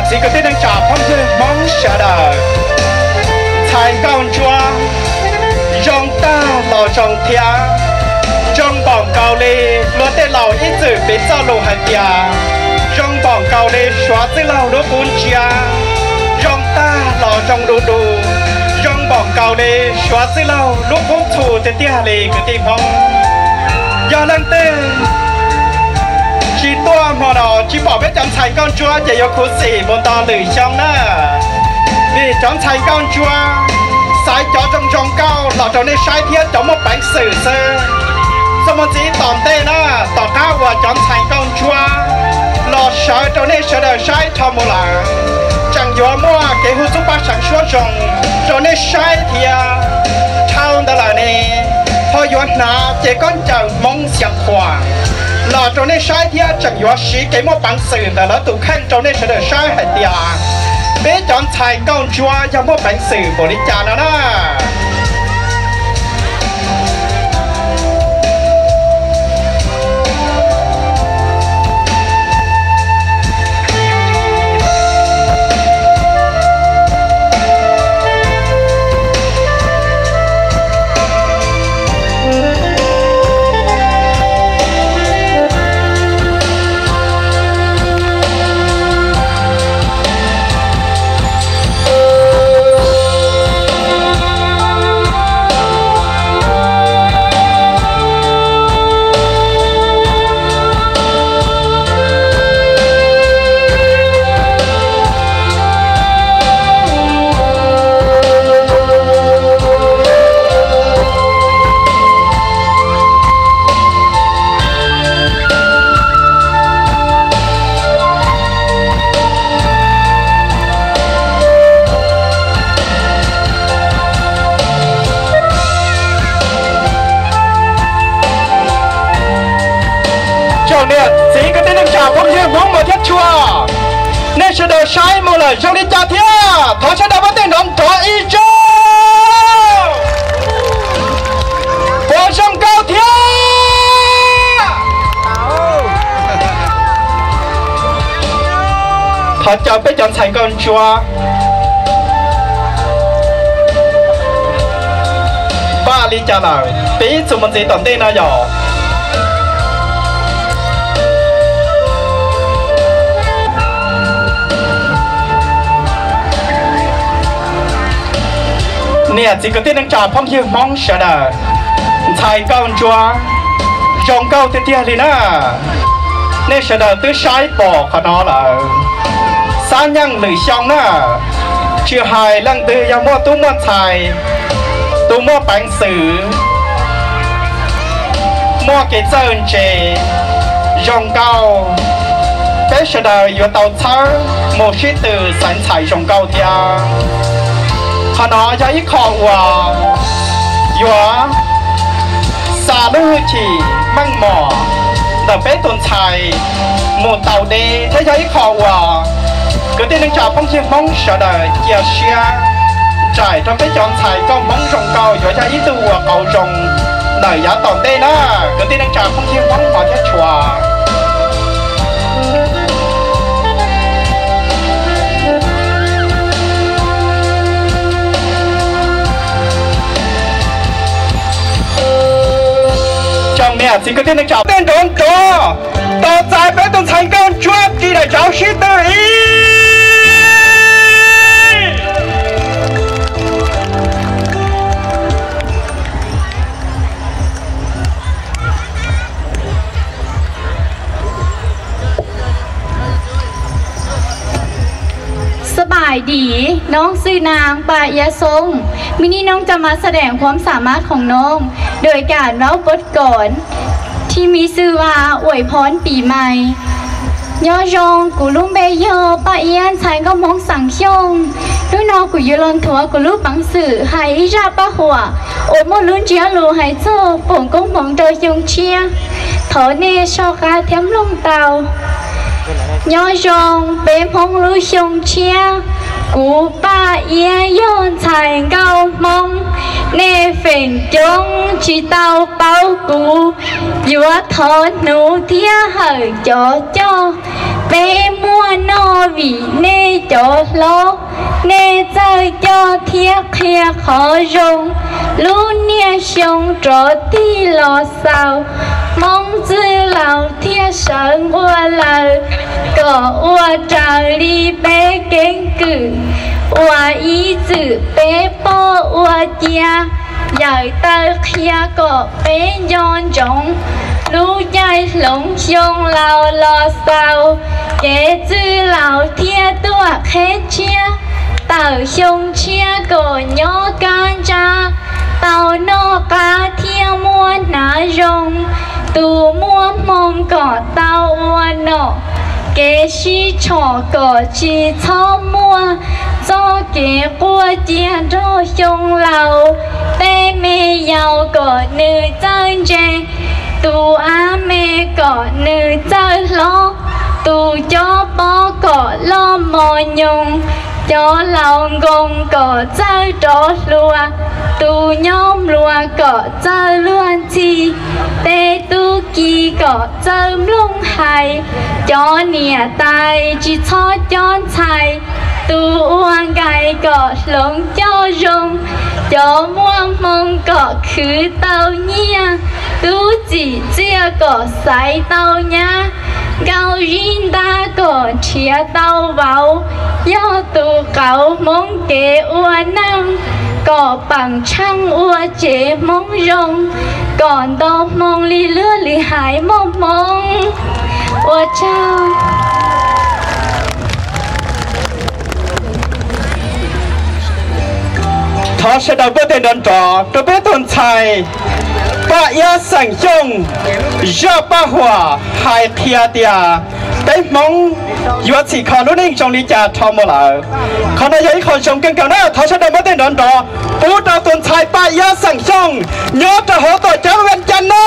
Txiv kwv tij neej tsa phooj ywg Hmoob sawv daws, ntxhais nkauj ntsuab zoo tag los zoo thiab. Zoo npaum nkaus li luag tej laus ib txwm piv txoj lus hais tias, zoo npaum nkaus li Suav txwj laug lub qub ntsiab, zoo tag los zoo du du. Zoo npaum nkaus li Suav txwj laug lub qub txhu tiag tiag li kwv tij Hmoob. Yog leej twg tsis tuaj hmo no tsis pom peb cov ntxhais nkauj ntsuab ces yuav khuv xim mus nto lwm xyoo na. Vim cov ntxhais nkauj ntsuab xaiv cov zoo zoo nkauj los rau nej saib thiab cov muaj peev xwm xwb. Txuas mus ntxiv tom ntej na, tom qab uas cov ntxhais nkauj ntsuab los sawv rau nej sawv daws saib dhau mus lawm, tseem yuav muaj kev hu xub pab seev suab zoo rau nej saib thiab. Dhau ntawd lawm ne, ho yuav hnav ces koj ncaws Hmoob Xia Phuam los rau nej saib thiab tseem yuav siv kev muaj peev xwm ntawm lawv tus kheej rau nej sawv daws saib hais tias peb cov ntxhais nkauj ntsuab yog muaj peev xwm npaum li cas no na. Tsoom niam txiv kwv tij neej tsa phooj ywg Hmoob mos thiab tshua, nej sawv daws saib mus lawm zoo li cas thiab? Thov sawv daws muab tej nrov nrov ib zaug. Puas zoo nkauj thiab? Thov caw peb cov ntxhais nkauj ntsuab. Npaj li cas lawm? Peb ib txwm mus ntxiv tom ntej no yom. Niam txiv kwv tij neej tsa phooj ywg Hmoob sawv daws, ntxhais nkauj ntsuab zoo nkauj tiag tiag li na. Nej sawv daws twb saib pom qhov no lawm. Xab nyeej lwm xyoo na, tsis hais leej twg yog muaj tub muaj ntxhais, tus muaj peev xwm, muaj kev txawj ntse, zoo nkauj, peb sawv daws yuav tau txhawb mus sib tw xaiv ntxhais zoo nkauj thiab. Qhov no yog ib qho uas yuav xa lub hwj chim meej mom ntawm peb tus ntxhais mus tau deb thiab yog ib qho uas kwv tij neej tsa phooj ywg Hmoob sawv daws cia siab nraim rau peb cov ntxhais nkauj Hmoob zoo nkauj yuav yog ib tug uas qauv zoo ntawm yav tom ntej na, kwv tij neej tsa phooj ywg Hmoob mos thiab tshua. Tsoom niam txiv kwv tij neej tsa, tej nrov nrov tos txais peb tus ntxhais nkauj ntsuab ris daim tsawv sib tw ib.สบายดี น้องชื่อนางปายาทรง วันนี้น้องจะมาแสดงความสามารถของน้อง โดยการเล่าบทกลอนที่มีชื่อว่าอวยพรปีใหม่ Nyob zoo, kuv lub npe yog Paj Iab, ntxhais nkauj Hmoob xeem Xyooj. Hnub no kuv yuav los nthuav kuv lub peev xwm hais ib zaj paj huam uas muaj lub ntsiab lus hais txog foom koob hmoov rau xyoo tshiab. Thov nej soj qab thiab mloog tau. Nyob zoo peb Hmoob lub xyoo tshiab, kuv Paj Iab yog ntxhais nkauj Hmoob. Nej feem coob tsis tau paub kuv, yuav thov hnub thiab hawm cov coj. Peb muaj noj vim nej cov hlob, nej txawj coj thiab qhia qhov zoo. Lub niaj xyoo rov tig los xaus, Hmoob txwj laus thiaj sawv nquag lawm, kom ua raws li peb keeb kwm, uas ib txwm peb pog ua cia. Yawm taw qhia kom peb nco ntsoov, lub caij hloov xyoo laus los xaus, kev txwj laus thiaj tuaj qheb tshiab. Tawm xyoo tshiab kom nyob kab ntsab, tau noj qab thiaj muaj hnav zoo. Tus muaj hmoo kom tau ua nom, kev sib tshom kom tsis txhob muaj, txoj kev quaj cia nrog xyoo laus. Tej me yaus kom nws txawj ntse, tus ab me kom nws txawj hlob, tus cob pob kom loj mos nyoos, cov laus nkoos kom txawj rov hluas, tus nyob mluas kom txawj luag ntxhi, tej tub ki kom txawj nplooj hais, cov niam tais tsis txhob cob ntxhais, tus ua nkais kom hloov coj zoo, cov muaj hmoo kom khwv tau nyiaj, tub txim txiaj kom xaiv tau nyab, nkauj zib ntab kom nrhiav tau vauv, yog tus qauv Hmoob kev ua neej, kom peem tsheej ua tsev Hmoob zoo, kom nto hmoo li luag li hais muaj hmoo. Ua tsaug. Thov sawv daws npuaj tes nrov nrov rau peb tus ntxhais Paj Iab xeem Xyooj, zaj paj huam hais qhia tias peb Hmoob yuav txhim kho lub neej zoo li cas rho mus lawm. Qhov no yog ib qho zoo kawg nkaus na, thov sawv daws npuaj tes nrov nrov pub rau tus ntxhais Paj Iab xeem Xyooj nyob rau hauv tuam ceeb Vias Cas no.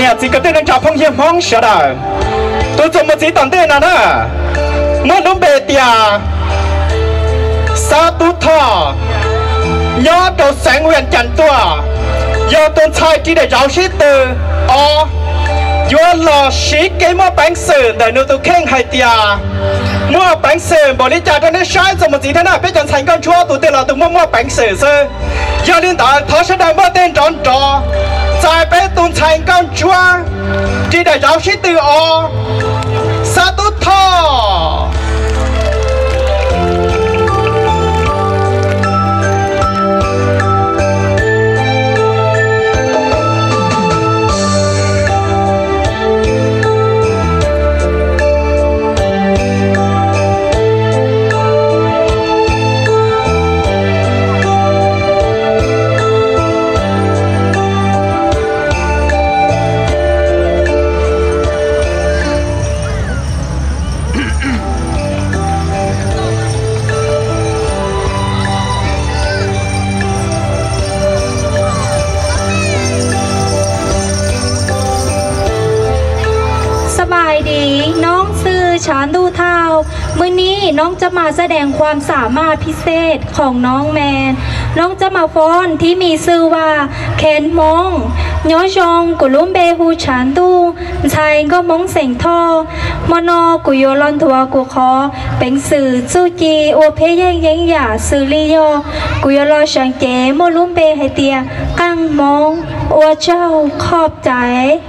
Niam txiv kwv tij neej tsa phooj ywg Hmoob sawv daws, tus txuas mus txiv tom ntej no na, muaj lub npe tias Xab Tub Thoj, nyob rau xeev Vias Cas tuaj, yog tus ntxhais ris daim zauv sib tw os. Yuav los siv kev muaj peev xwm ntawm nws tus kheej hais tias muaj peev xwm npaum li cas rau nej saib txuas mus txiv thiab na, peb cov ntxhais nkauj ntsuab tus twg los tus muaj muaj peev xwm xwb. Yog li ntawd thov sawv daws npuaj tes nrov nrov txais peb tus ntxhais nkauj ntsuab ris daim zauv sib tw os, Xab Tub Thoj.สบายดี น้องชื่อชานดูเท่า มื้อนี้น้องจะมาแสดงความสามารถพิเศษของน้องแมน น้องจะมาฟ้อนที่มีชื่อว่าแคนม้ง Nyob zoo, kuv lub npe hu Tshav Ntuj, ntxhais nkauj Hmoob xeem Thoj. Hmo no kuv yuav los nthuav kuv qhov peev xwm txuj ci ua pheb yeej yeeb yam xws li yog kuv yuav los seev cev muaj lub npe hais tias Qeej Hmoob. Ua tsaug, khom caiv.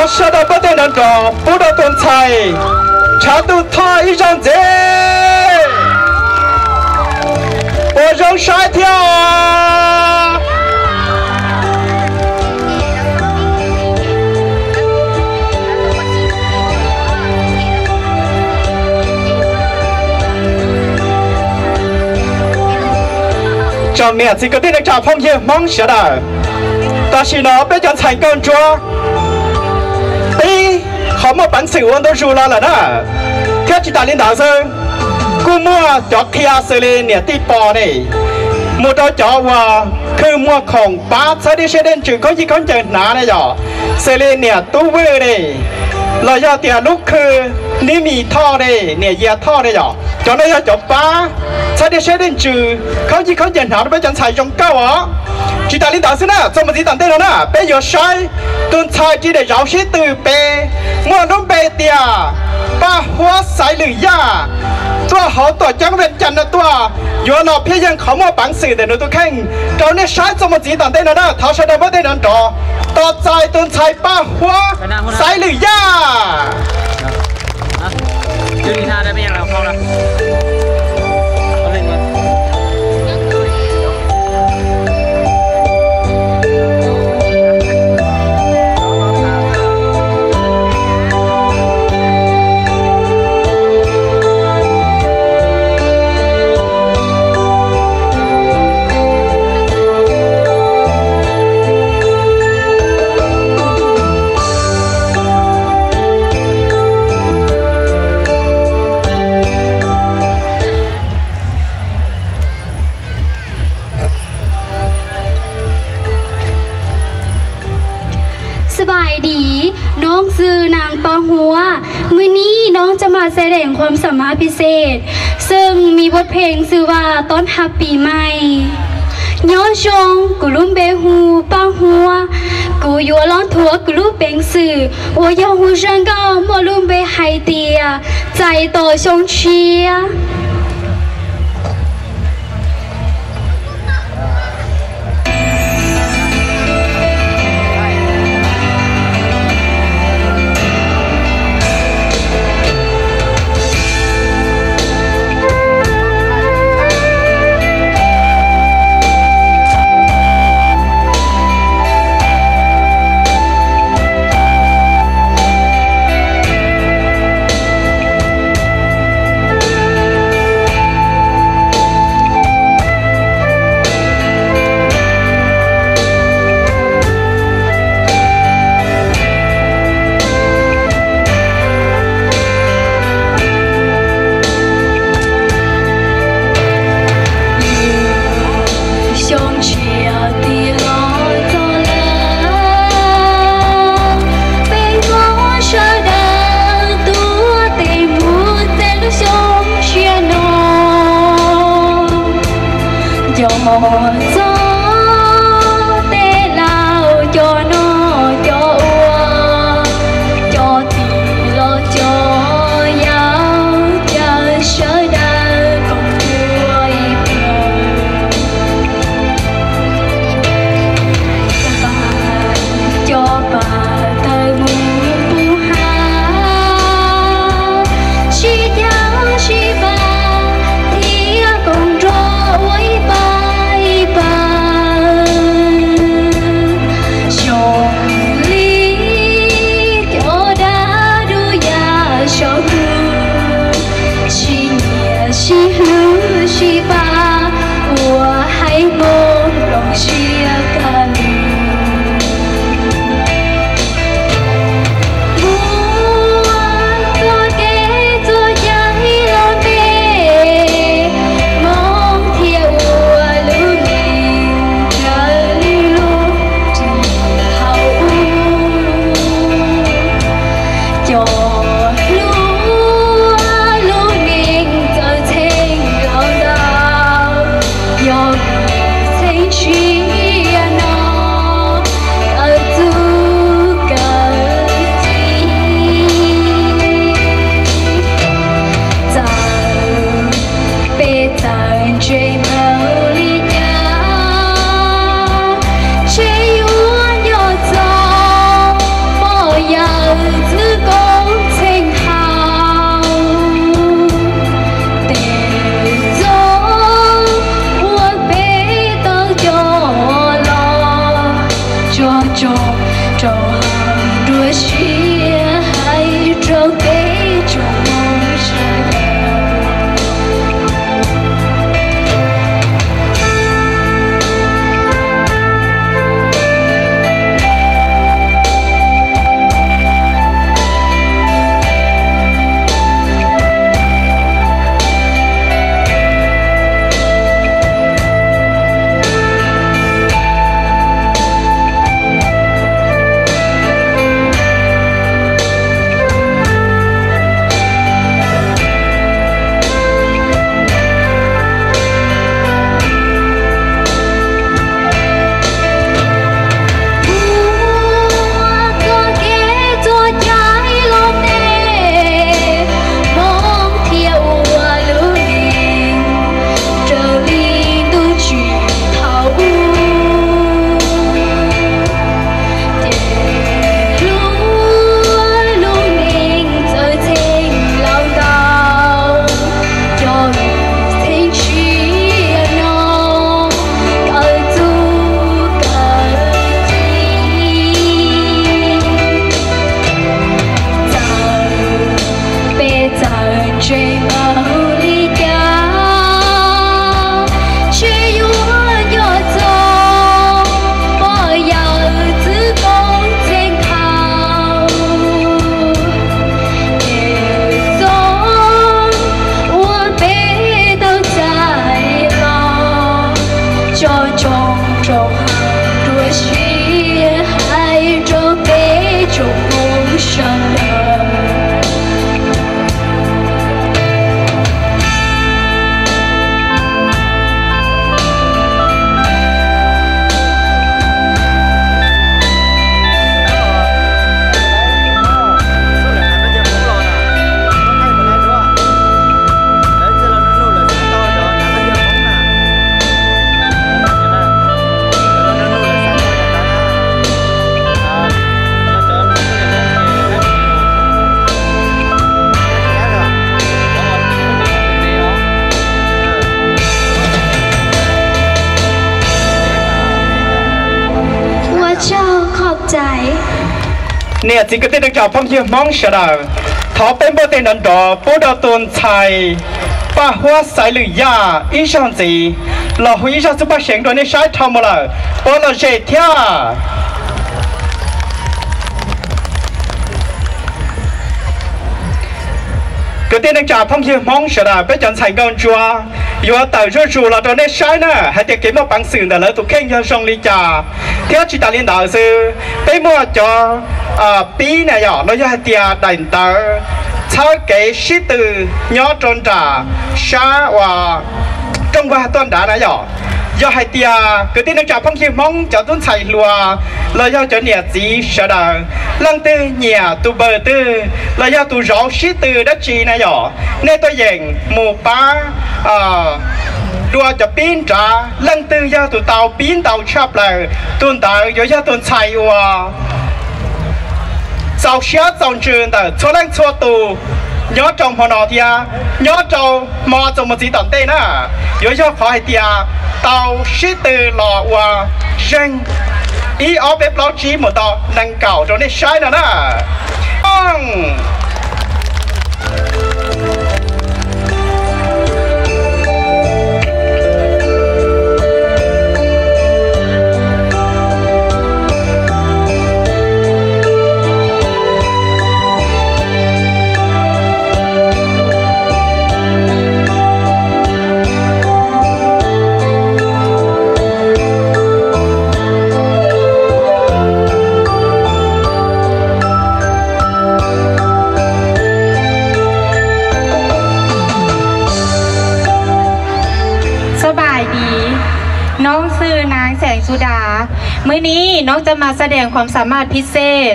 Sawv daws npaj tej nrov nrov pub rau tus ntxhais tshav ntuj thoj ib zaug ntxiv. Puas zoo saib thiab? Tsoom niam txiv kwv tij neej tsa phooj ywg Hmoob sawv daws, tam sim no peb cov ntxhais nkauj ntsuab tib qho muaj peev xwm ua ntu zus los lawm na. Thiab tsis tas li ntawd xwb, kuj muaj cov qhia xws li niam tij pos ne, mus rau cov uas khw muag khoom pab txhawb dej siab dej ntsws khaub ncaws hnav ne yom, xws li niam tub Vwj ne, los yog tias lub khw Nib Mis Thoj ne, niam Yias Thoj ne yom. Cov no yog cov pab txhawb dej siab dej ntsws khaub ncaws khaub ncaws hnav rau peb cov ntxhais zoo nkauj os. Tsis tas li ntawd xwb na, txuas mus ntxiv tom ntej no na, peb yuav saib tus ntxhais ris daim zauv sib tw pem muaj lub npe tias Paj Huab Xaiv Lwm Yaj, tuaj hauv tuam ceeb Vees Cas no tuaj, yuav los phiaj yeej qhov muaj peev xwm ntawm nws tus kheej rau nej saib txuas mus ntxiv tom ntej no na. Thov sawv daws npaj tej nrov nrov tos txais tus ntxhais Paj Huab Xaiv Lwm Yaj.สบายดี น้องชื่อนางปาหัว มื้อนี้น้องจะมาแสดงความสามารถพิเศษ ซึ่งมีบทเพลงชื่อว่าต้อนรับปีใหม่ Nyob zoo, kuv lub npe hu Paj Huab, kuv yuav los thuav kuv lub peev xwm uas yog hu zaj nkauj muaj lub npe hais tias Txais Tos Xyoo Tshiab. Xyoo tshiab twb los txog lawm, peb Hmoob sawv daws tuav tes mus txais lub xyoo tshiab no. Nco txog tej laus cov noj cov ua, cov tij los cov yau, caw sawv daws koom ua ib plaws. Cov pab tawg mus pub hav, sib caug sib pab thiab koom nrog ua ib pab ib pab. Zoo li cov dab dub ya saum ntuj, sib nyiam sib hlub sib pab ua haiv Hmoob plooj siab kawg li. Muaj txoj kev txoj cai los npe, Hmoob thiaj ua lub neej raws li lub ntuj hauv ub. Cov hluas lub neej txawj txheej los ntau, Niam txiv kwv tij neej tsa phooj ywg Hmoob sawv daws, thov peb npuaj teg nrov nrov pub rau tus ntxhais Paj Huab Xaiv Lwm Yaj ib zaug ntxiv, los hu ib zaj txuj paj seev rau nej saib dhau mus lawm, puav lom zem thiab. Kwv tij neej tsa phooj ywg Hmoob sawv daws, peb cov ntxhais nkauj ntsuab yuav tawm zuj zus los rau nej saib na hais tias kev muaj peev xwm ntawm lawv tus kheej yog zoo li cas, thiab tsis tas li ntawd xwb, peb muaj cov pib na yom, los yog hais tias daim ntawv txhawb kev sib tw nyob rau nram sab uas rooj vag tuaj nrad na yom. Yog hais tias kwv tij neej tsa phooj ywg Hmoob cov tub ntxhais hluas los yog cov niam txiv sawv daws, leej twg nyiam tus npawg twg los yog tus zauv sib tw dab tsi na yom, nej tuaj yeem mus pab dua cov pib nrad, leej twg yog tus tau pib ntau tshaj plaws, tus ntawd yuav yog tus ntxhais uas txaus siab txaus ntsws ntawm txhua leej txhua tus nyob rau hmo no thiab nyob rau hmo txuas mus txiv tom ntej na, yuav yog qhov hais tias tau sib tw los ua zeeg ib ob peb plaub tsib mus tau nees nkaum rau nej saib no na.สบายดี น้องชื่อนางแสงสุดา มื้อนี้น้องจะมาแสดงความสามารถพิเศษ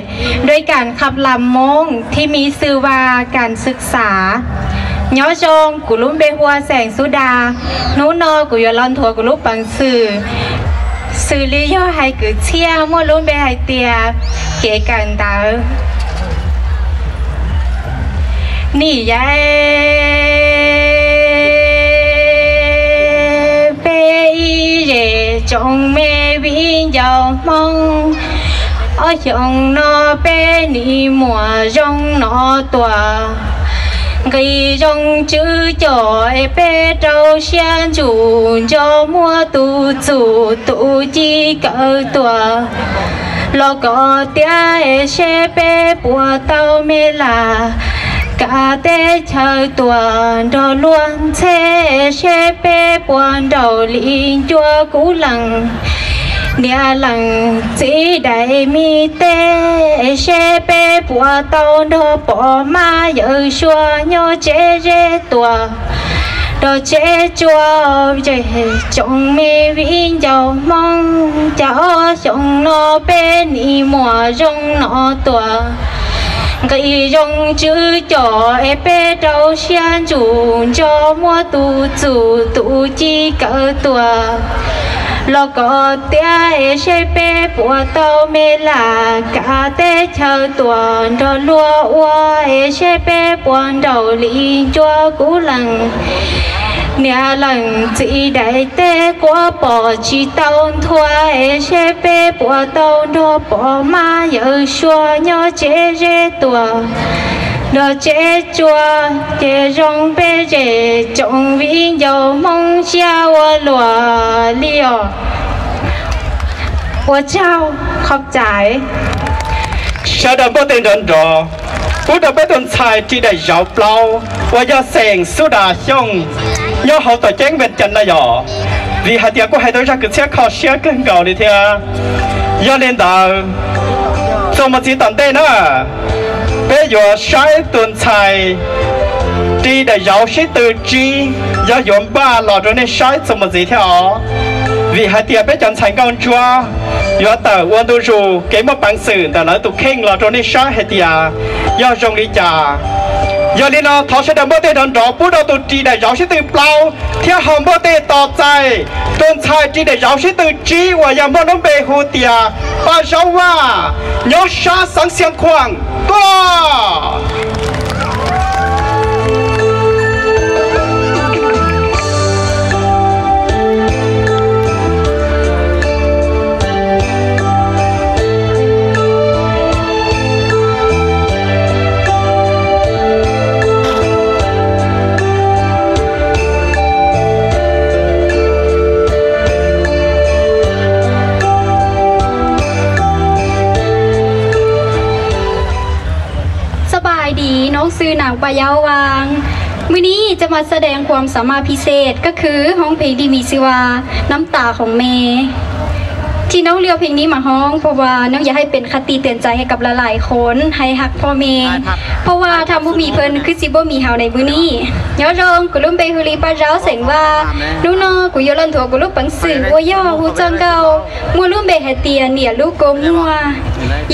ด้วยการขับลำม้งที่มีชื่อว่าการศึกษา Nyob zoo, kuv lub npe hu ua Xeem Xub Das. Hnub no kuv yuav los nthuav kuv lub peev xwm, xws li yog hais kwv txhiaj muaj lub npe hais tias kev kawm ntawv. Nim yog peb ib zej tsoom me viv ncaus Hmoob, ob xyoos no peb nim muam zoo no tuaj. Nqi zoo tswv coj es peb rau siab ntsug nco muab tus txum tus ci kawm tuaj. Los kom tiav es seb peb puas tau me lam kav teb chaws tuaj nrog luag ntxhe, seb peb puas nraum li ncua kuv leej niam leej txiv daim me teb, seb peb puas tau nrog pog mab yawm suab nyob tsev zeb tuaj. Nrog tsev tsua zej tsoom me viv ncaus Hmoob, cas ob xyoos no peb nim muam zoo no tuaj. Nqi zoo tswv coj es peb rau siab ntsug nco muab tus txum tus ci kawm tuaj. Los kom tiav es seb peb puas tau me lam kav teb chaws tuaj nrog luag ua, es seb peb puas nraum li ncua kuv leej niam leej txiv daim teb, kuv pog tsis tau nthua, es seb peb puas tau nrog pog mab yawm suab nyob tsev zeb tuaj. Nrog tsev tsua ces zoo peb zej tsoom viv ncaus Hmoob siab ua luaj li os. Ua tsaug, khom cais. Sawv daws npuaj teg nrov nrov pub rau peb tus ntxhais ris daim zauv plaub uas yog Xeem Xub Das Xyooj nyob hauv tom ceeb Vees Cas na yom. Vim hais tias kuj hais tau zaj kwv txhiab kho siab kawg nkaus li thiab. Yog li ntawd, txuas mus txiv tom ntej na, peb yuav saib tus ntxhais ris daim zauv sib tw tsib yog yuav npaj los rau nej saib txuas mus txiv thiab os. Vim hais tias peb cov ntxhais nkauj ntsuab yuav tawm ua ntu zus kev muaj peev xwm ntawm lawv tus kheej los rau nej saib hais tias yog zoo li cas. Yog li no thov sawv daws npuaj teg nrov nrov pub rau tus ris daim zauv sib tw plaub thiab ho npuaj teg tos txais tus ntxhais ris daim zauv sib tw tsib uas yog muaj lub npe hu tias Paj Zaub Vaj nyob sab xeev Xiav Khuam tuaj. ปายาวาง วันนี้จะมาแสดงความสามารถพิเศษ ก็คือร้องเพลงที่มีชื่อว่า น้ำตาของแม่ ที่น้องเลือกเพลงนี้มาร้อง เพราะว่าน้องอยากให้เป็นคติเตือนใจให้กับหลายๆคน ให้ฮักพ่อแม่ เพราะว่าถ้าบ่มีเพิ่น คือสิบ่มีเฮาในมื้อนี้ Nyob zoo, kuv lub npe hu li Paj Zaub, xeem Vaj. Hnub no kuv yuav los nthuav kuv lub peev xwm uas yog hu txoj nkauj muaj lub npe hais tias niam lub kua muag.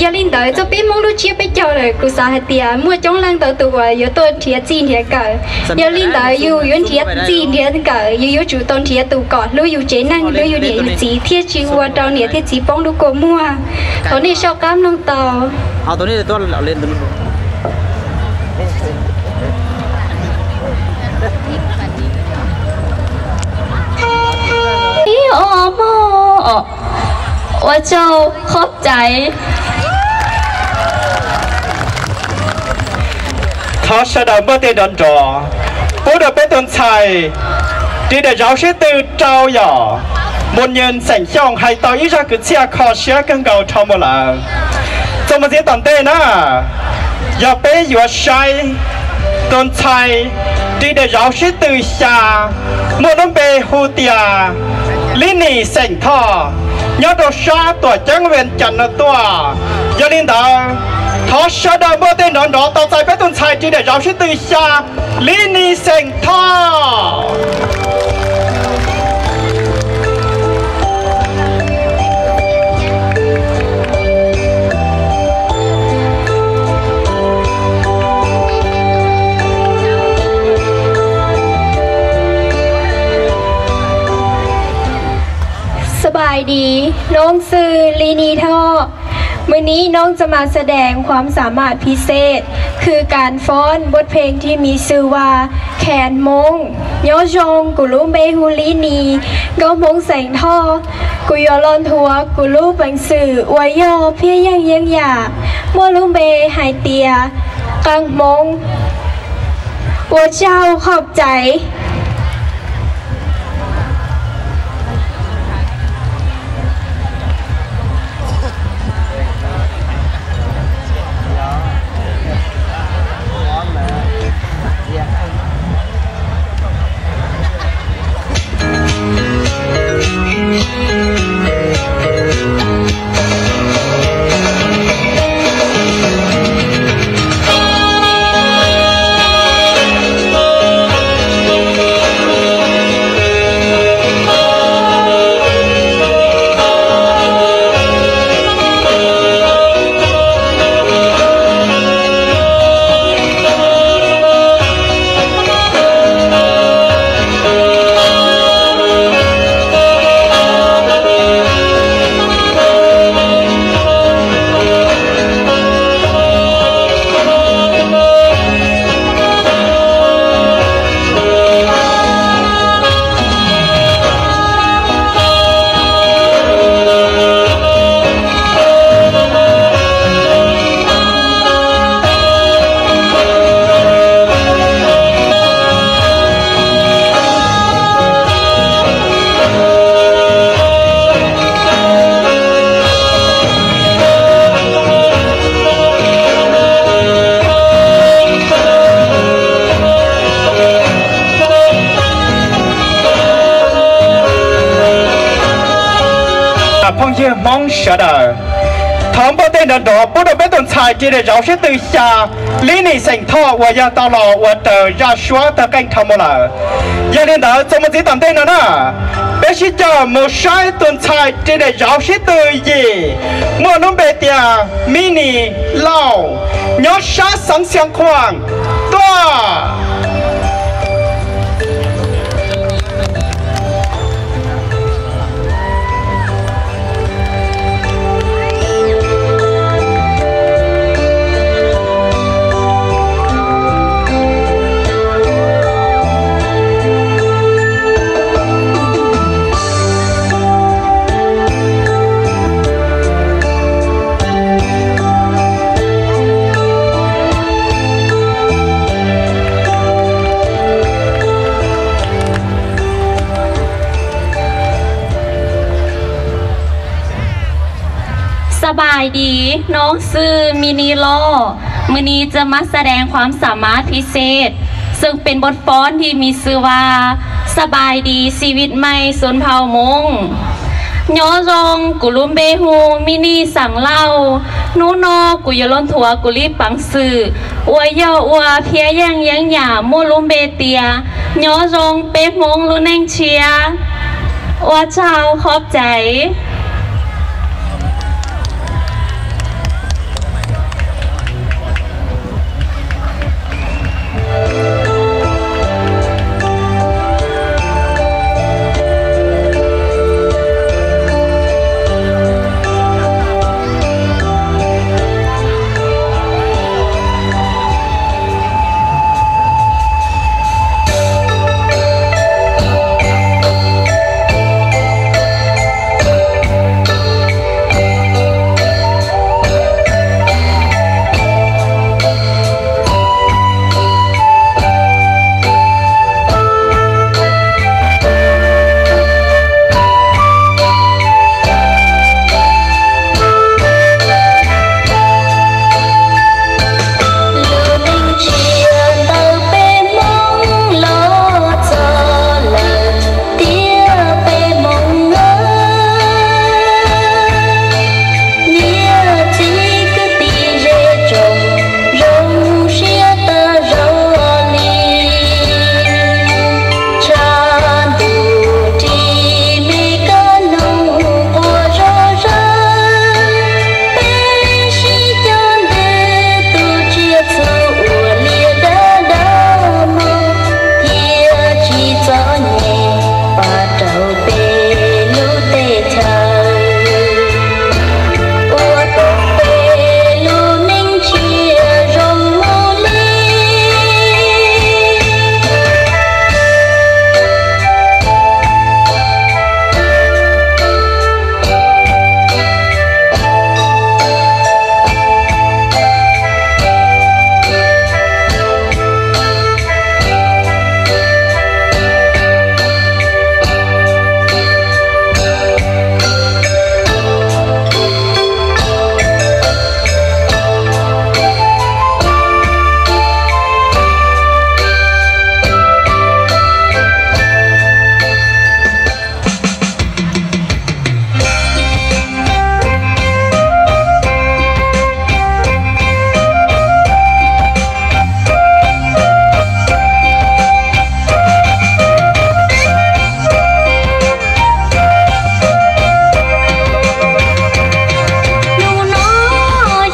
Yog li ntawd, txog peb Hmoob lub tsiab peb caug lawm, kuv xav hais tias muaj coob leej ntau tus uas yuav tuaj nrhiav txij nrhiav nkawm. Yog li ntawd, yus yuav nrhiav txij nrhiav nkawm, yus yuav tsum tau nrhiav tus kom hlub yus tsev neeg, hlub yus niam yus txiv, thiaj tsis ua rau niam thiab txiv poob lub kua muag. Thov nej soj qab mloog tau. Ib o mog, ua tsaug, qhov caiv. Thov sawv daws npuaj tej nrov nrov pub rau peb tus ntxhais ris daim zauv sib tw rau yom. Mus nyuag xeem Xyooj hais tau ib zaj kwv txhiaj kho siab kawg nkaus dhau mus lawm. Txuas mus txiv tom ntej na, yog peb yuav saib tus ntxhais ris daim zauv sib tw xya muaj lub npe hu tias Lib Nis xeem Thoj, nyob rau sab tuam ceeb Vias Cas no tuaj. Yog li ntawd, thov sawv daws npuaj tej nrov nrov tau txais peb tus ntxhais ris daim zauv sib tw xya, Lib Nis xeem Thoj. Sawv daws, noog xwb Lib Nis Thoj. วันนี้น้องจะมาแสดงความสามารถพิเศษ คือการฟ้อนบทเพลงที่มีชื่อว่า แคนโม้ง. Nyob zoo, kuv lub npe hu Lib Nis, nkauj Hmoob xeem Thoj. Kuv yuav los nthuav kuv lub peev xwm uas yog phiaj yeej yeeb yam, muaj lub npe hais tias qeej Hmoob. Ua tsaug, qhov caiv. Phooj ywg Hmoob sawv daws, thov npuaj tej nrov nrov pub rau peb tus ntxhais ris daim zauv sib tw xya, Lib Nis xeem Thoj uas yog tau los ua raws zaj suab tawg qeej dhau mus lawm. Yog li ntawd, txuas mus txiv tom ntej no na, peb sib caum mus saib tus ntxhais ris daim zauv sib tw yim, muaj lub npe tias Mib Nis Lauj, nyob sab xeev Xiav Khuam tuaj. สบายดี น้องชื่อมินนี่ลอ มื้อนี้จะมาแสดงความสามารถพิเศษ ซึ่งเป็นบทฟ้อนที่มีชื่อว่า สบายดี ชีวิตใหม่ชนเผ่ามง Nyob zoo, kuv lub npe hu Minni Xaam Lauj. Hnub no kuv yuav los nthuav kuv li peev xwm uas yog ua phiab yeej yeeb yam muaj lub npe tias Nyob zoo peb Hmoob lub neej tshiab. Ua tsaug, qhov txais. Lub neej tshiab ntawm peb Hmoob los txog lawm tiag peb Hmoob aw. Niam txiv kwv tij ze tsoom zoo siab tag zog li. Tshav ntuj ris me kab noog quaj zom zaws, peb sib cog ntws tus tsiaj txhu uas liab dawb dawb mog, thiaj tsis txom nyem pab rau peb lub teb chaws, ua rau peb lub neej tshiab zoo mus li. Hnub no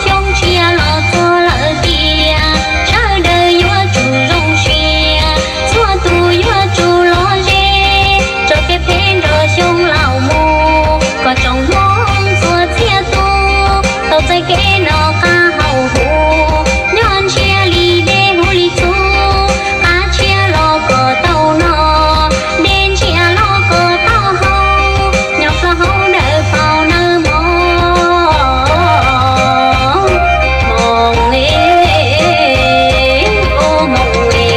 xyoo tshiab los txog lawm tiag, sawv daws yuav tsum zoo siab, txhua tus yuav tsum lom zem, tso kev phem nrog xyoo laus mus, kom tsoom Hmoob txhua txhia tus tau txais kev noj qab haus huv, nyob ntshiab li dej huv li txhuv, qab tshiab los kom tau noj, dej ntshiab los kom tau haus, nyob koj haus dawb paug nawb mog, Hmoob es, ub Hmoob es.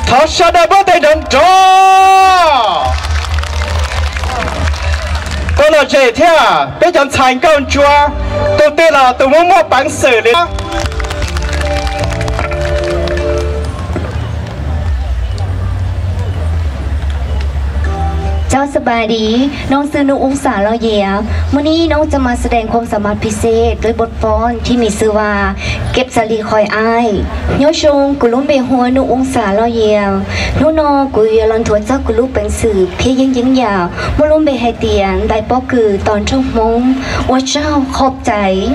Thov sawv daws npuaj tes nrov nrov. Tus lom zem thiab peb cov ntxhais nkauj ntsuab, tus twg los tus muaj muaj peev xwm li. Chào, ສະບາຍດີ, ນ້ອງຊື່ ນຸ ອົງສາ ລອເຢຍ. ມື້ນີ້ນ້ອງຈະມາສະແດງຄວາມສາມາດພິເສດດ້ວຍບົດຟ້ອນທີ່ມີຊື່ວ່າ ເກັບສາລີຄອຍອ້າຍ. Nyob zoo, kuv lub npe hu ua ນຸ Ong Sa Lo Yia. Hnub no kuv yuav los nthuav txog kuv lub peev xwm phiab yeeb yeeb yam muaj lub npe hais tias ntais pob kws tos nraug Hmoob. Ua tsaug, qhov txais.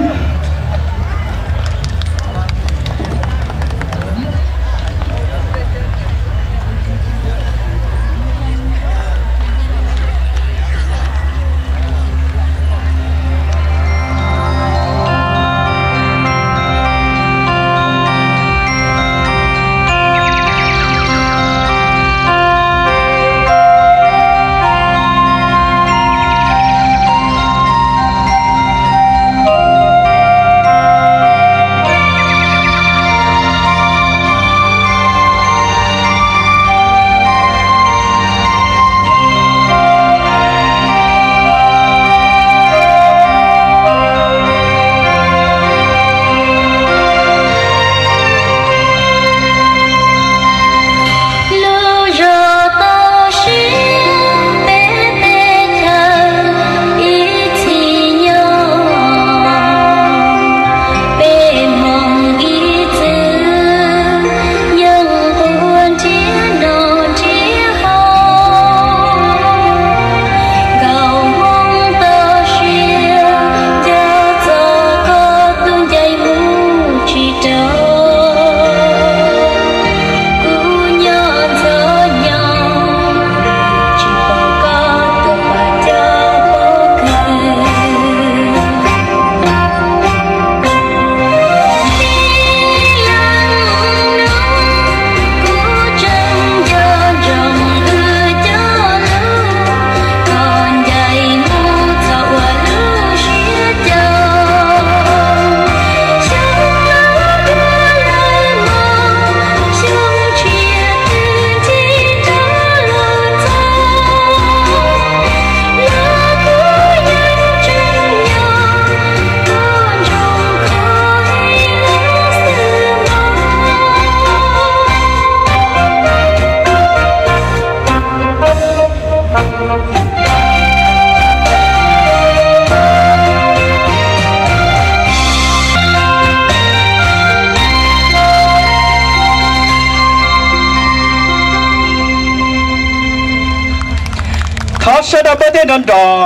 Sawv daws npawj tiag nrov nrov,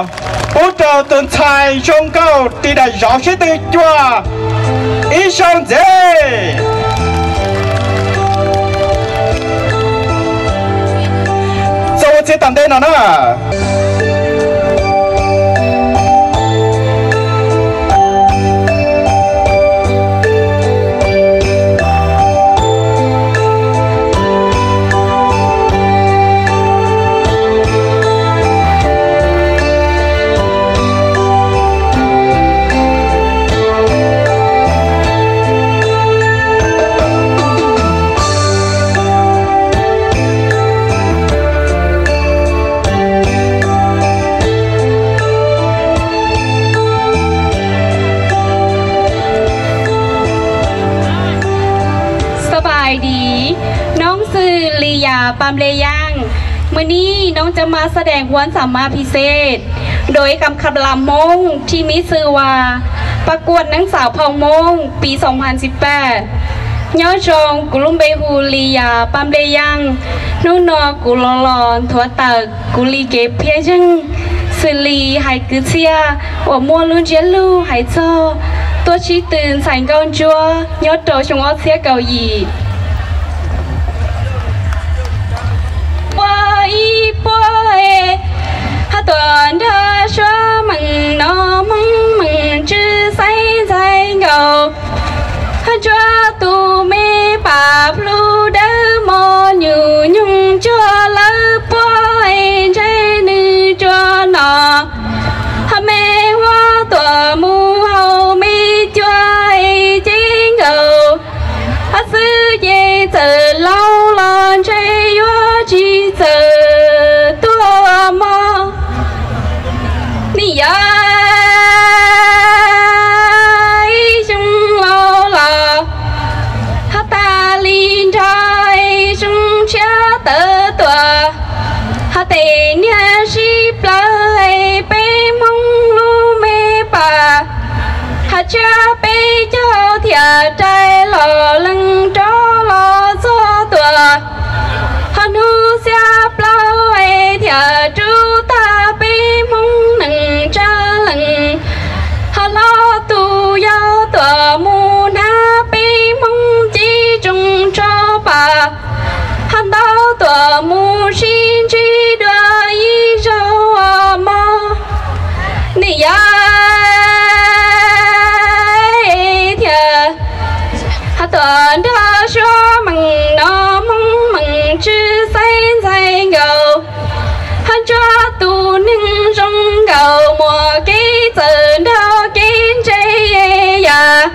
pub rau tus ntxhais zoo nkauj ris daim zauv sib tw cuag ib zaug ntxiv. Txog ua txiv tom ntej no na.สบายดี น้องชื่อลียา ปามเรย่าง มื้อนี้น้องจะมาแสดงความสามารถพิเศษ โดยกำกับลำวงที่มีชื่อว่า ประกวดนางสาวเผ่ามงปีสองพันสิบแปด ย่อจองกุลุมเบฮู ลียา ปามเรย่าง hnub no kuv los los nthuav tawm kuv li kev phiaj zeeg, xws li hais kwv txhiaj uas muaj lub ntsiab lus hais txog tuaj sib tw ntxhais nkauj ntsuab nyob rau xyoo ob txhiab kaum yim. Puag ib puag, hab tuam nrog suab meem no, Hmoob meem tswv xaiv ntxhais nkaus. Hab ntsuab tus me pam plhu dawb mos nyuam nyoog cuag lawv puag, ntshe nws tsuas no. Hab me huab tuam mus haus me cua cev nkaus. Hab xwb ces txawm laus los ntshe yuav tsis txawj tuaj mog. Nim yog ib xyoo laus los, hab tas li nrho xyoo tshiab tawv tuaj, hab tes niag sib plawv peb Hmoob lub me pam, hab tshiab peb caug thiaj rais los lees rov los txog tuaj. Hab hnub xiab plaub thiaj rub tag peb Hmoob nees tsa lees. Hab hlob tus yau tuaj mus hnab peb Hmoob cib tsoos tso pas, hab ntau tuaj mus sib ntsib dua ib zaug mog. Nim yog thiaj hab tuam nrog suab meem no, Hmoob meem tswv xaiv ntxhais nkaus. Hab ntsuab tus neeg zoo nkaus muaj kev txawj nrog kev ntse yam,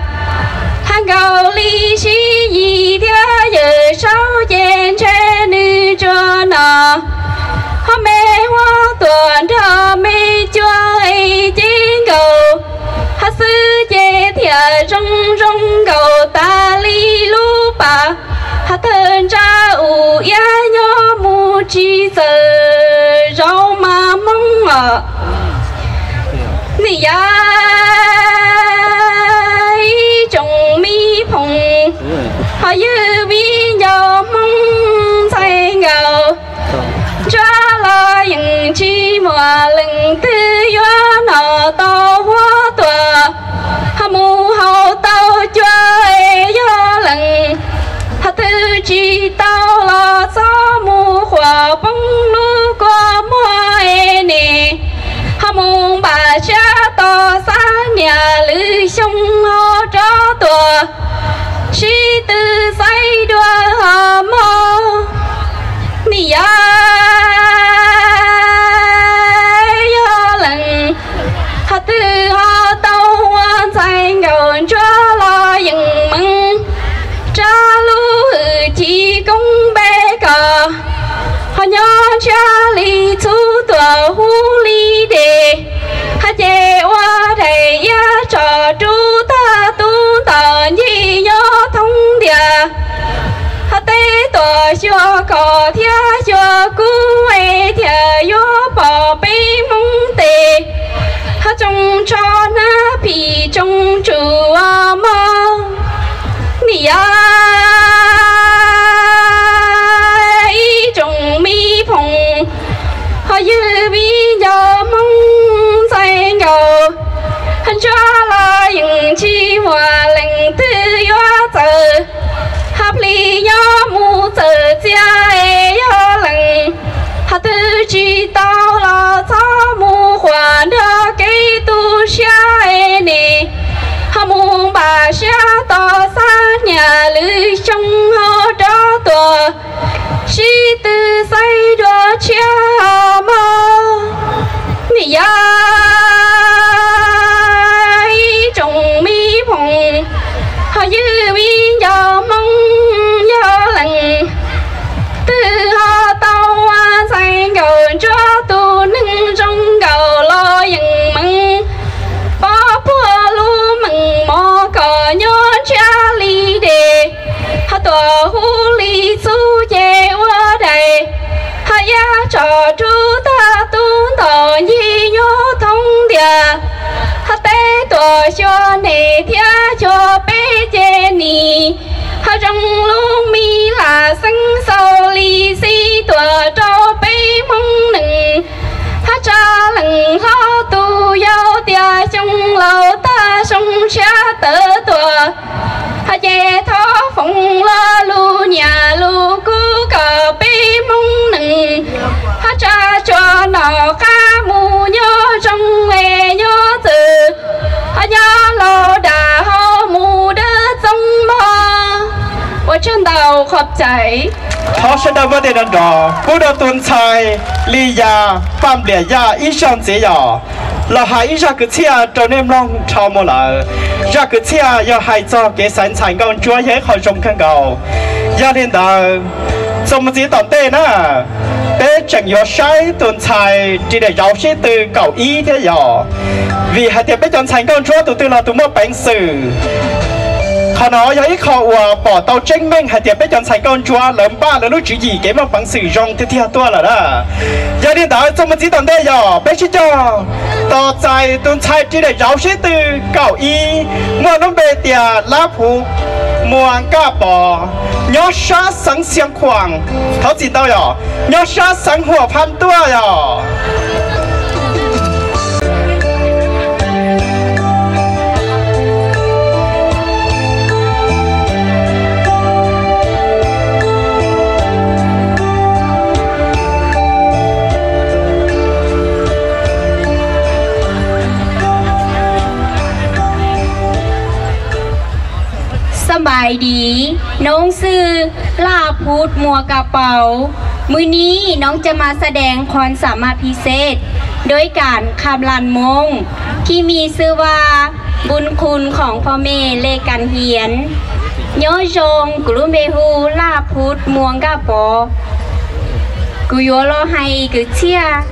hab nkaus li Sib Yis thiab Yawm Saub ces ntshe nws tsuas no. Hab me huab tuam nrog me cua cev nkaus, hab xwb ces thiaj zoo zoo nkaus tas li lub pas, hab thawj ntsa us iab nyob mus tsis txawj zaum mas Hmoob os. Nim yog ib tsoom me phooj, hab ywg viv ncaus Hmoob ntxhais nkaus, ntsuab los yeej tsis muaj leej twg yuav no tau huab tuam, hab mus haus tau cua yog leej, hab twb tsis tau los txhob mus qhuas poob lub kua muag ne, hab mus npaj siab tos xab niam lwm xyoo ho rov tuaj sib tw xaiv dua ho mog. Nim yog yog leej, hab twb ho tau ua ntxhais nkaus, ntsuab los yeej meej, rab lub hwj chim koob npe koj, ho nyob ntshiab li txhub tuam huv li dej, hab ces ua daim iab tso rub tag tub ntaus ncig nyob thoob ntiaj, hab teb tuam xyuas koj thiab xyuas kuv es thiaj yuav pom peb Hmoob tes, hab tsoos tsho hnab phim tsoos tsum mog. Zoo ho rov tuaj sib tw xaiv dua tshiab mog. Nim yog ib tsoom me phoom ho ywj me nco Hmoob yog leej twg ho tau ua ntxhais nkauj ntsuab tus neeg zoo nkaus los yeej meej, pov puag lub meej mom kom nyob ntshiab li dej, ho tuam hu li txuj ces ua daim, ho yaj tsom rub tag tub ntaus ncig nyuj thoob ntiag, ho teb tuam xyuas nej thiab xyuas peb ces nim ho zoo lub me lam xeeb xaus li xij tuaj rau peb Hmoob neej. Ho tsa leej hlob tus yau tias xyoo laus tag xyoo tshiab tawm tuaj, ho ces thov foom lo lus niam lus kub kom peb Hmoob neej ho tsa tsuas noj qab mus nyob zoo es nyob txwm, ho nyob laus dag ho mus dawb txoob mog. Ua tsaug ntau, qhov cais. Thov sawv daws npaj tes nrov nrov pub rau tus ntxhais Li Yaj Paj Npliam Yaj ib zaug ntxiv yom, los hais ib zaj kwv txhiaj rau nej mloog nrho mus lawm. Zaj kwv txhiaj yog hais txog kev xaiv ntxhais nkauj ntsuab yog ib qho zoo kawg nkaus. Yog li ntawd, txuas mus txiv tom ntej na, peb tseem yuav saib tus ntxhais ris daim zauv sib tw kaum ib thiab yom, vim hais tias peb cov ntxhais nkauj ntsuab tus twg los tus muaj peev xwm. Qhov no yog ib qho uas pom tau tseeb meej hais tias peb cov ntxhais nkauj ntsuab lawv npaj lawv lub tswv yim kev muaj peev xwm zoo tiag tiag tuaj lawm na. Yog li ntawd txuas mus txiv tom ntej yom, peb sib cog tos txais tus ntxhais ris daim zauv sib tw kaum ib muaj lub npe tias Lab Phuv Muas Nkaj Pov, nyob sab xeev Xiav Khuam, thov txim ntau yom, nyob sab xeev Huam Phaj tuaj yom. Xab npais dis, noob xwb Laj Phuv Muas Kaj Paus. Mws nis noob ca mas xa dees qhov xam mas phi xej, dua ib kam kham lam moos, khi mis xwb vas npun qhus khoom pho mej le kam hiam. Nyob zoo, kuv lub npe hu Laj Phuv Muas Nkaj Pov. Kuv yuav los hais kwv txhiaj,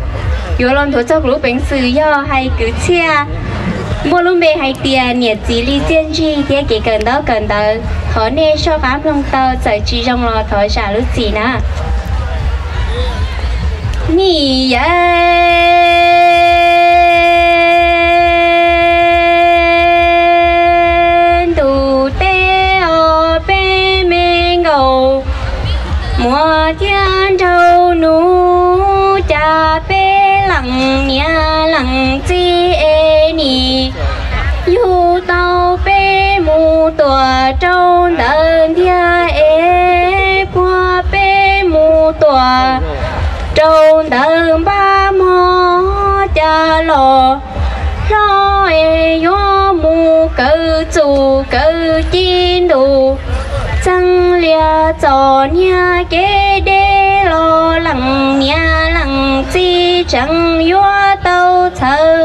yuav los nthuav txog kuv lub peev xwm yog hais kwv txhiaj muaj lub npe hais tias niam txiv li txiaj ntsig thiab kev kawm ntaub kawm ntawv. Thov nej soj qab mloog tau, txawm tsis zoo los thov zam lub txim na. Nim yog ntu tej os peb me nkauj muam thiab nraug nus, cas peb leej niam leej txiv es nim yug tau peb mus tuam rau ntawm ntiag es puag peb mus tuam rau ntawm npab mog, cas los hlob es yuav mus kawm txuj kawm ci ntuj, txeev lias txom niag kev deb los leej niam leej txiv tseem yuav tau txhawj.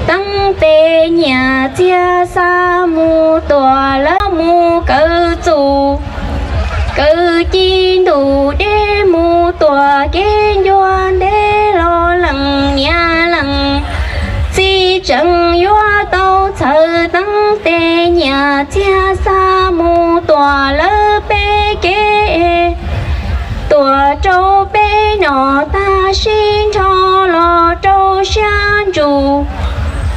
Teeb tes nyias txiag xa mus tuam lawv mus kawm txuj kawm ci ntuj deb mus tuam kev ncua ntev los leej niam leej txiv tseem yuav tau txhawj. Teeb tes nyias txiag xa mus tuam lawv peb kev, tuam rau peb nom tag sib nrho los rau siab ntsws,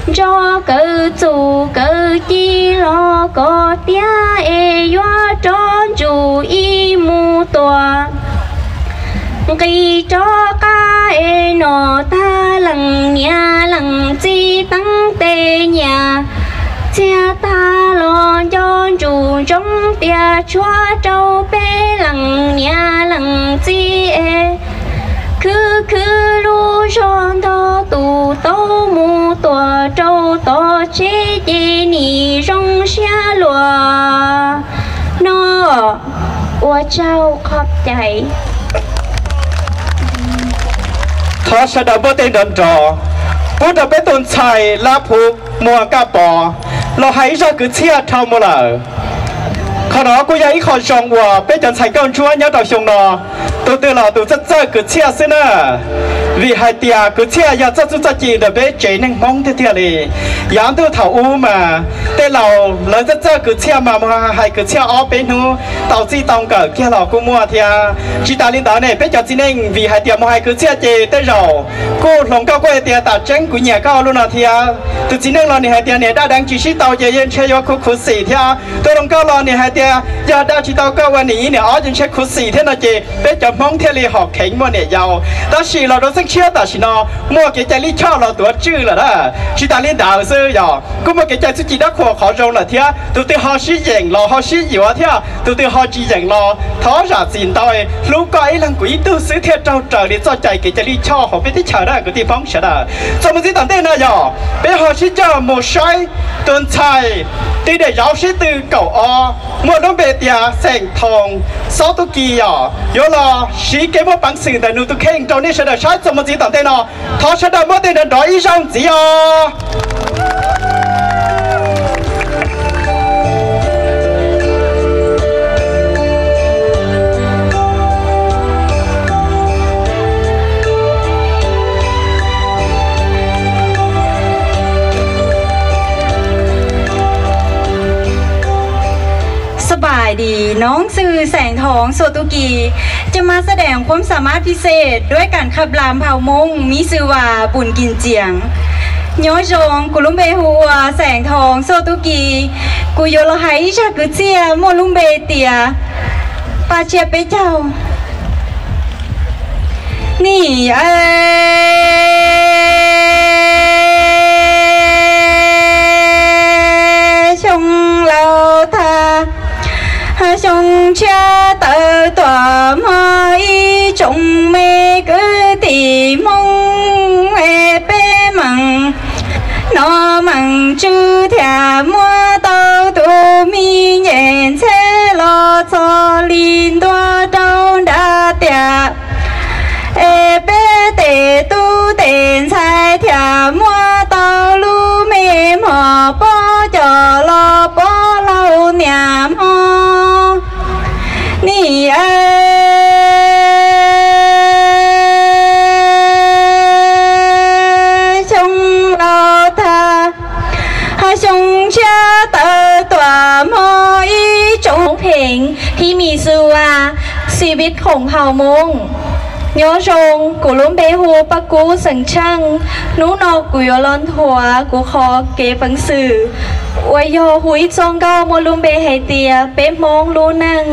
nrog kawm txuj kawm ci los kom tiav es yuav rov ntsum ib mus tuam. Nqis rov qab es nom tag leej niam leej txiv teeb tes nyias txiag tag los nco ntsum ntsoov tias tshuav rau peb leej niam leej txiv es khwv khwv lub zog ntog tus tau mus tuam rau tom tsev ces nim zoo siab luaj no. Ua tsaug qhov cai. Thov sawv daws npuaj teg nrov nrov, pub rau peb tus ntxhais Lab Phuv Muas Kaj Pov los hais ib zaj kwv txhiaj dhau mus lawm. Qhov no kuj yog ib qho zoo uas peb cov ntxhais nkauj ntsuab nyob rau xyoo no, tus twg los tus txawj txawj kwv txhiaj xwb na. Vim hais tias kwv txhiaj yog txoj txuj txoj ci ntawm peb tsev neeg Hmoob tiag tiag li. Yav ntuj thaum ub mas tej laus lawv txawj txawj kwv txhiaj mas mus hais kwv txhiaj ob peb hnub tau txij tau nkawm kiag los kuj muaj thiab. Tsis tas li ntawd ne, peb cov txiv neej vim hais tias mus hais kwv txhiaj ces tej zaum kuj hluas nkauj kuj hais tias tam tseeb kuv nyiam koj lub no thiab. Tus txiv neej los nws hais tias niam daj deev tsis sib tau ces yeej ntshe yuav khuv khuv xim thiab. Tus hluas nkauj los nws hais tias yog dag tsis tau koj ua niam ib niam ob ces ntshe khuv xim thiab no ces peb cov Hmoob thiaj li hom kheev muaj niam yau. Tab sis los rau xeeb tshiab tam sim no muaj kev cai lij choj los tuav tswj lawm na. Tsis tas li ntawd xwb yog kuj muaj kev cai txuj ci dab qhuas qhov zoo lawm thiab. Tus twg ho sib yeem los ho sib yuav thiab, tus twg ho tsis yeem los thov zam txim ntau, hlub koj ib leeg kuv ib tug xwb thiaj raug raws li txoj cai kev cai lij choj hauv peb teb chaws na kwv tij Hmoob sawv daws. Txuas mus txij tom ntej no yog peb ho sib coj mus saib tus ntxhais tij daim zauv sib tw kaum ob muaj lub npe tias Xeem Thoo Xob Tub Ki yog yuav los siv kev muaj peev xwm ntawm nws tus kheej rau nej sawv daws saib. Txuas mus txij tom ntej no thov sawv daws npuaj teg nrov nrov ib zaug ntxiv os.สบายดี น้องชื่อแสงทอง โสตุกี จะมาแสดงความสามารถพิเศษด้วยการขับลามเผ่ามง มีชื่อว่าบุญกินเจียง Nyob zoo, kuv lub npe hu ua Xeem Thoo Xob Tub Ki. Kuv yuav los hais ib zaj kwv txhiaj muaj lub npe tias Paj Tsiab Peb Caug. Nim es xyoo laus tag, xyoo tshiab tawm tuaj hmo ib tsoom me kwv tij Hmoob es peb meem hnov meem tswv thiaj muab tau tus me nyuam ntxhais los txog li ntua rau nram tiaj. Es peb tej tub tej ntxhais thiaj muab tau lub me hmo pov coj los pov laug niaj hmo. Nim es xyoo laus tag, xyoo tshiab tawm tuaj hmo ib tsoom เพลงที่มีชื่อว่า ชีวิตของเผ่ามง Nyob zoo, kuv lub npe hu Paj Kub xeem Tsheej. Hnub no kuv yuav los nthuav kuv qhov kev peev xwm uas yog hu ib txoj nkauj muaj lub npe hais tias peb Hmoob lub neej.